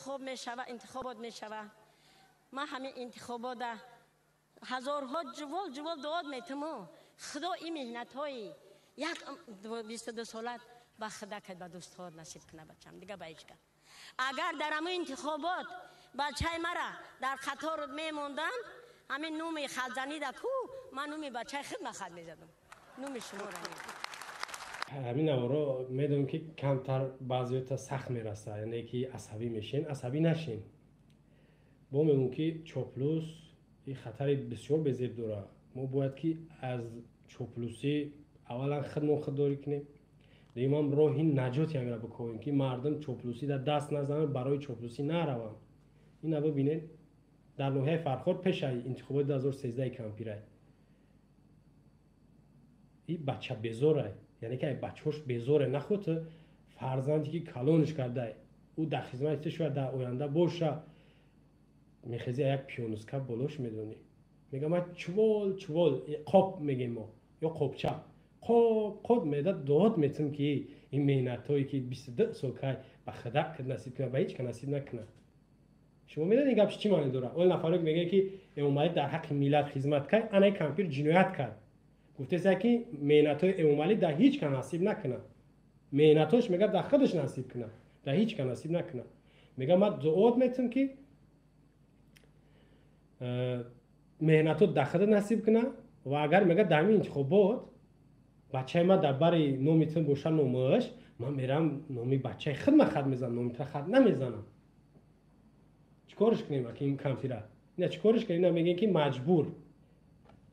Интихоб мешава, интихобот мешава. Ман ҳамин интихобота ҳазорҳо ҷувол ҷувол дуод метуму худо ин меҳнатҳои як 22 солат ба худа кад ба дӯстҳоят насиб куна, бачам, дига ба ҳеҷ кас. Агар дар ҳамин интихобот бачаи мара дар қатор мемонданд, ҳамин нуми хатзанида ку ман нуми бачаи худ ма хат мезадам, нуми шуморо. Ҳамин наворо медонам, ки камтар баъзеёта сахт мераса, яъне ки асабӣ мешен. Асабӣ нашен. Бо мегӯм, ки чоплус ин хатари бисёр безеб дорад. Мо бояд ки аз чоплусӣ аввалан худмон худдорӣ кунем, дуюмам роҳи наҷоти ҳамира бикобем, ки мардум чоплусӣ дар даст назананд, барои чоплусӣ нараванд. Ина бибинед, дар ноҳияи Фархор пешаи интихоботи 2013 кампирай и бача безорай, яъне ки ай бачаҳош безоре. Наход фарзанде ки калониш кардай, ӯ дар хизмати ту шояд дар оянда боша, мехези, як пионуска болош медонӣ, мега ман чувол чувол қоп мегем мо ё қопча, қоп қоп меда дод метим, ки ин меҳнатҳое ки 22 сол кай ба худа насиб кунад, ба ҳеҷ ка насиб накунад. Шумо медонед, ин гап чӣ маъне дорад? Он нафаре мегӯяд, ки Эмомалӣ дар ҳаққи миллат хизмат кард, анаи кампир ҷиноят кард. Гуфтеса, ки меҳнатҳои Эмомалӣ дар ҳеҷ ка насиб накунад. Меҳнатҳош, мега, дар худаш насиб кунад, дар ҳеҷ ка насиб накунад. Мега, ман дуот метим, ки меҳнатҳо дар худа насиб кунад. Ва агар, мега, дар ҳамин интихобот бачаи ман дар бари номи тун боша номаш, ман мерам, номи бачаи худ ман хат мезанам, номи тра хат намезанам. Чӣ корш кунем аки ин кампира? Ина чӣ корш кунем? Ина мегӯем, ки маҷбур.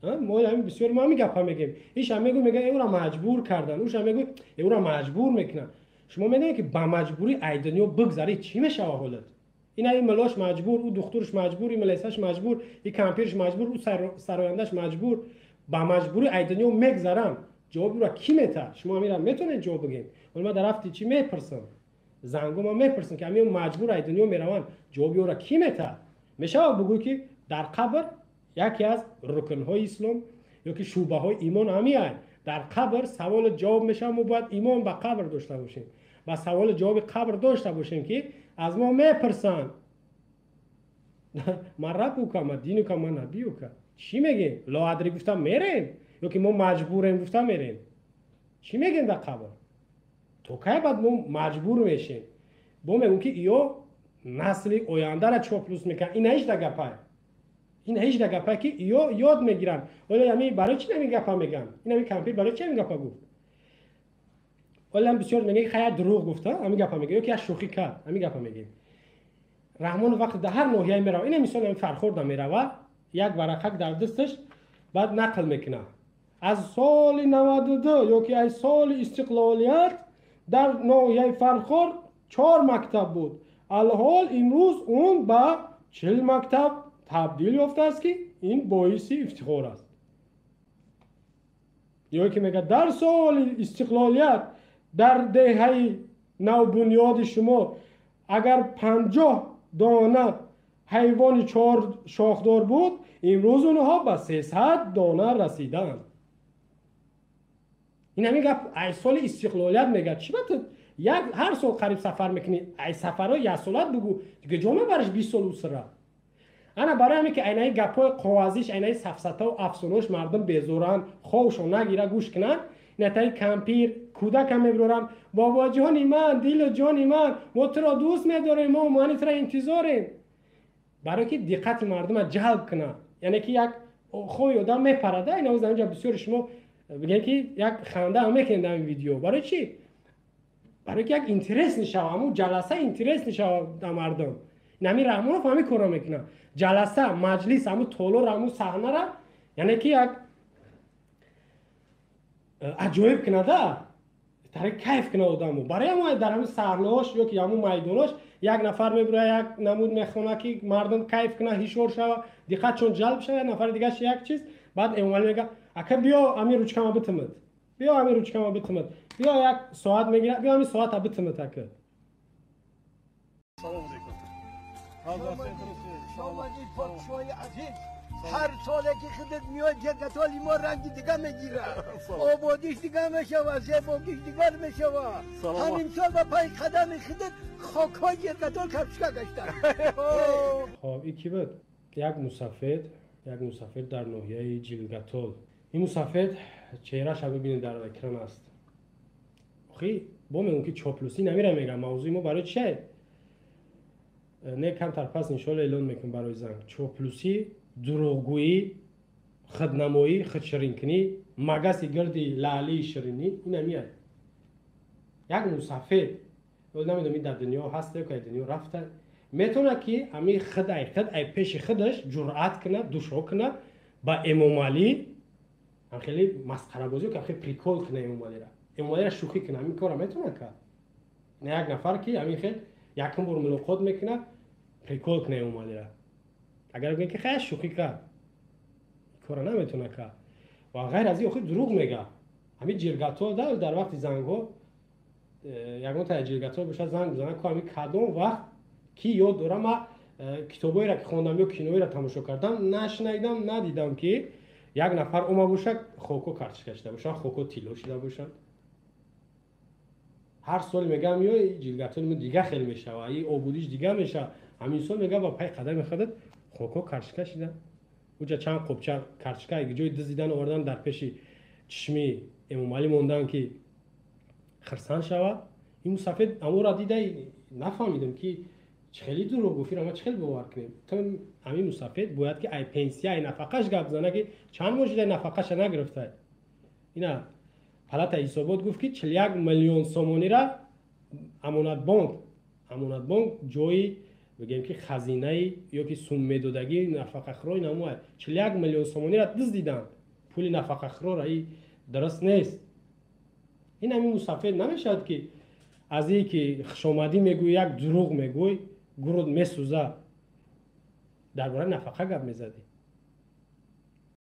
Мо ҳамин бисёр мо ҳамин гапа мегӯем. Иша мегӯ, мега, эура маҷбур кардан, уша мегӯ, эура маҷбур мекунанд. Шумо медонед, ки ба маҷбурӣ ай дунё бигзарӣ, чӣ мешава ҳолат? Ина ин мулош маҷбур, ӯ духтурш маҷбур, ин милисаш маҷбур, ин кампирш маҷбур, ӯ сарояндаш маҷбур. Ба маҷбурӣ ай дунё мегзаранд, ҷавоби ӯра кӣ метаҳад? Шумо ҳамира метавонед ҷавоб бигӯед? Ҳоло ман дар рафти чӣ мепурсам, занго ман мепурсам, ки ҳамин маҷбур ай дунё мераванд, ҷавоби ӯра кӣ метаҳад? Мешавад бугӯй, ки дар қабр яке аз рукнҳои ислом ё ки шӯъбаҳои имон ҳамиай, дар қабр саволу ҷавоб мешавад. Мо бояд имон ба қабр дошта бошем, ба саволу ҷавоби қабр дошта бошем, ки аз мо мепурсанд: ман раббука, ма динука, ма набиюка. Чӣ мегем? Лоадри гуфта мерем ё ки мо маҷбурем гуфта мерем? Чӣ мегем дар қабр? То кай баъд мо маҷбур мешем? Бо мегӯм, ки ё насли ояндара чоплус мекунад. Ин ҳеҷ да гапай, ин ҳеҷ да гапай, ки ё ёд мегиранд. Ола ами барои чӣ ҳамин гапа мегӯянд? Ин ҳамин кампир барои чӣ ҳамин гапа гуфт? Олам бисёр мегӯяд, ки хая дурӯғ гуфта ҳамин гапа мегӯяд ё ки як шӯхӣ кард ҳамин гапа мегӯяд. Раҳмонов вақте дар ҳар ноҳияе меравад, ина мисол ҳамин Фархорда меравад, як варақак дар дасташ, баъд нақл мекунад: аз соли 92 ё ки аз соли истиқлолият дар ноҳияи Фархор чор мактаб буд, алҳол имрӯз он ба 40 мактаб табдил ёфтааст, ки ин боиси ифтихор аст. Ё ки мегӯяд, дар соли истиқлолият дар деҳаи навбунёди шумо агар 50 дона ҳайвони чор шохдор буд, имрӯз онҳо ба 300 дона расиданд. Ин ҳамин гап ай соли истиқлолият мегӯяд. Чӣ ба ту як ҳар сол қариб сафар мекунӣ? Ай сафарҳои яксолат бугӯ, дига ҷо мебариш 20 сол усра. Ана барои ҳамин ки айнаи гапҳои қоғазиш, айнаи сафсатаву афсонаош мардум безоранд, ховшон нагира гӯш кунанд. Натаи кампир кӯдакам мебирорам: «Бобоҷони ман, дилу ҷони ман, мо туро дӯст медорем, мо мани туро интизорем», барое ки диққати мардума ҷалб кунад. Яъне ки як хови одам мепарада. Ина оз инҷа бисёри шумо бигем, ки як ханда ҳам мекунед дар ин видео. Барои чӣ? Барое ки як интерес нишава, ҳамун ҷаласа интерес нишава дар мардум. Ин ҳамин Раҳмонов ҳамин корро мекунад: ҷаласа, маҷлис, ҳамун толор, ҳамун саҳнара, яъне ки як аҷоиб кунада, тари кайф кунад одамо. Барои ҳамон дар ҳамин саҳнаош ё ки ҳамун майдонош як нафар мебирояд, як намуд мехонад, ки мардум кайф кунад, ҳишор шава, диққатшон ҷалб шава. Як нафари дигараш як чиз. Баъд Эмомалӣ мега: «Ака, биё, ҳамин ручкама битимад, биё, ҳамин ручкама битимад, биё». Як соат мегирад: «Биё, ҳамин соата битимад, ака». Салом алейкум. Подшоҳи азиз. Ҳар соле ки худат меояд, Ҷиргатоли мо ранги дига мегирад, ободиш дига мешавад, зебогиш дигар мешавад. Ҳамин сол ба пай қадами худат хокҳои Ҷиргатол картошка гаштанд. Хоб, и ки буд? Як мусафед, як мусафед дар ноҳияи Ҷилгатол. Ин мусафед чеҳраша бибинед, дар экран аст. Охи, бо мегӯм, ки чоплусӣ намера. Мегам, мавзӯи мо барои чие? Не, камтар пас иншоалло эълон мекунем барои занг. Чоплусӣ, дурӯғгӯӣ, худнамоӣ, худширинкунӣ, магаси гирди лаълии ширинӣ ина мияд. Як мусафед, намедонам, ин дар дунё ҳаст ё ки дунё рафта, метавонад ки ҳамин худ ай худ ай пеши худаш ҷуръат кунад, душо кунад, ба Эмомалӣ хеле масхарабозӣ, хеле прикол кунад, Эмомалира шӯхӣ кунад. Ҳамин корро метавонад кард? На як нафар, ки ҳамин хел якум бор мулоқот мекунад, прикол кунад Эмомалира. Агар бигӯем, ки хай, шӯхӣ кард, кора наметавонад кард. Ва ғайр аз ин, охир дурӯғ мега. Ҳамин Ҷиргатол дар вақти зангҳо ягон та Ҷиргатол бошад, занг бизанад ку. Ҳамин кадом вақт ки ёд дорам, ма китобҳоеро ки хондам ё киноеро тамошо кардам, нашунавидам, надидам, ки як нафар ома бошад, хоко картошка шида бошанд, хоко тилло шида бошанд. Ҳар сол мегам, ё Ҷиргатоли мо дига хел мешава, и обудиш дига мешава. Ҳамин сол мега, ба пай қадами худат хоко картошка шида. Уҷа чанд қопча картошка ҷои дизидан овардан, дар пеши чишми Эмомалӣ мондан, ки хирсанд шавад. Ин мусафед амора дида нафаҳмидам, ки чӣ хеле дурӯғ гуфт. Ира ма чӣ хел бовар кунем? То ҳамин мусафед бояд ки ай пенсия, ай нафақаш гап зана, ки чанд моҳ шуда нафақаша нагирифта. Ина палатаи ҳисобот гуфт, ки 41 миллион сомонира Амонатбонк ҷои, бигем, ки хазинаи ё ки сум медодагии нафақахӯрои намояд, 41 миллион сомонира дуздиданд, пули нафақахӯрора. И дуруст нест. Ин ҳамин мусафед намешавад, ки аз ие ки хушомадӣ мегӯй, як дурӯғ мегӯй, гурӯд месӯза. Дар бораи нафақа гап мезадӣ.